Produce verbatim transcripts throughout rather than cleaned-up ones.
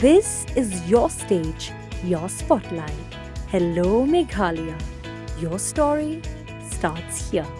This is your stage, your spotlight. Hello, Meghalaya. Your story starts here.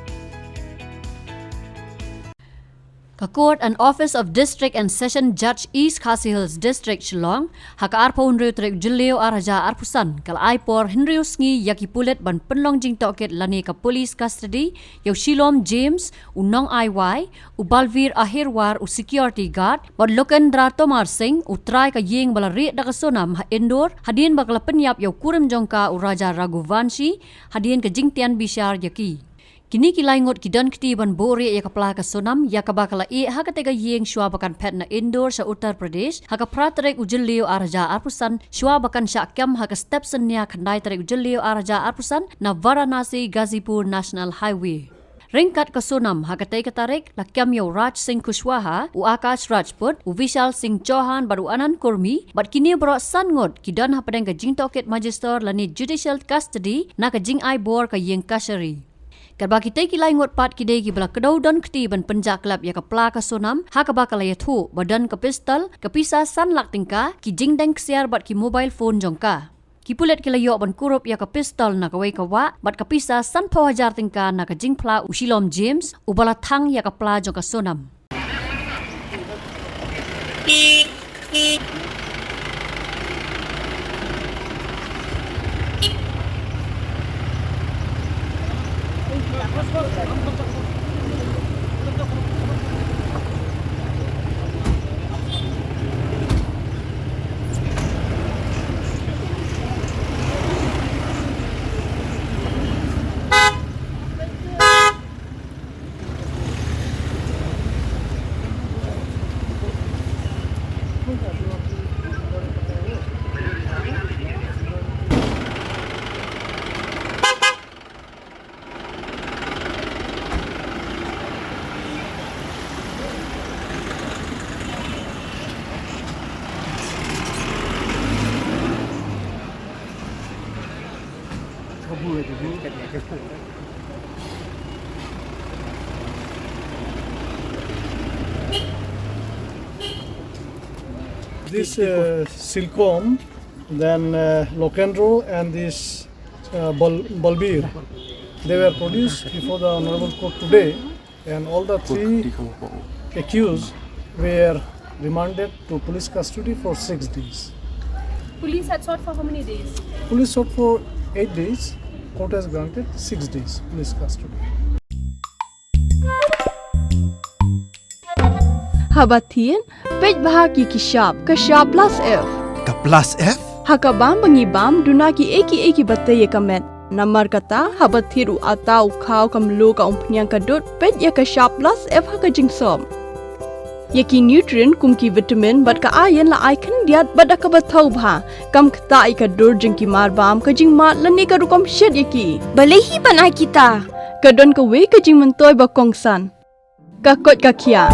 Ka Court and Office of District and Session Judge East Khasi Hills District Shillong, ha ka arphew hynriew tarik Jylliew ar hajar arphew san, ka la ai por hynriew sngi ïa ki pulit ban pynlong jingtohkit lane ka police custody ïa u Shilom James, u nong I Y, u Balvir Ahirwar, u security guard, bad Lokendra Tomar Singh, u trai ka ïing ba la rieh da ka Sonam ha Indore, hadien ba ka la pynïap ïa u kurim jong ka u Raja Raghuvanshi, hadien ka jingtian bishar ïa ki. Kine ki lai ngut ki don kti ban buhrieh ïa ka pla ka Sonam, ïa kaba ka la ïeh ha katei ka ïing shuwa ba kan phet na Indore sha Uttar Pradesh, ha ka phra tarik u Jylliew ar hajar arphew san, shuwa ba kan shah kem ha ka step synñia khyndai tarik u Jylliew ar hajar arphew san, na Varanasi Ghazipur National Highway. Ryngkat ka Sonam, ha katei ka tarik, la kem ïa u Raj Singh Kushwaha, u Akash Rajput, u Vishal Singh Chauhan, bad u Anand Kurmi, bad kine baroh san ngut, ki don hapdeng ka jingtohkit magister lane judicial custody, na ka jingai bor ka ïing kashari. Katba kitei ki lai ngut pat ki dei kiba la kdew don kti ban pynjah klep ïa ka pla ka Sonam, ha kaba ka la ïathuh, ba don ka pistol, ka pisa san lak tyngka, ki jingdeng ksiar bad ki mobile phone jong ka. Ki pulit ki la ïoh ban kurup ïa ka pistol na kawei ka wah, bad ka pisa sanphew hajar tyngka na ka jingphla u Shilom James, uba la thang ïa ka pla jong ka Sonam. This uh, Silkom, then uh, Lokendro, and this uh, Bal- Balbir, they were produced before the Honorable Court today, and all the three accused were remanded to police custody for six days. Police had sought for how many days? Police sought for eight days. Court has granted six days police custody. Haba thied, peit bha ïa ki shap, ka shap plus F. Ka plus F? Ha ka bam ba ngi bam, duna kiei kiei kiba tei ïa ka met. Namar kata, haba thied u atta, u khaw, ka mluh, ka umphniang, ka dud, peit ïa ka shap plus F ha ka jingsop. Ïa ki nutrient kum ki vitamin bad ka iron la ai khyndiat bad da kaba thaw bha. Kam ktah ïa ka dur jong ki marbam, ka jingmad lane ka rukom shet ïa ki. Balei hi ban ai kita? Ka don kawei ka jingmyntoi ba kongsan. Ka koit ka khiah.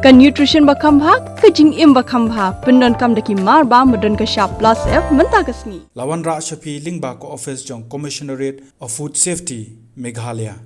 Ka nutrition ba kham bha, ka jingim ba kham bha. Pyndonkam da ki marbam ba don ka shap plus F mynta ka sngi. La wanrah sha phi lyngba ka office jong Commissionerate of Food Safety, Meghalaya.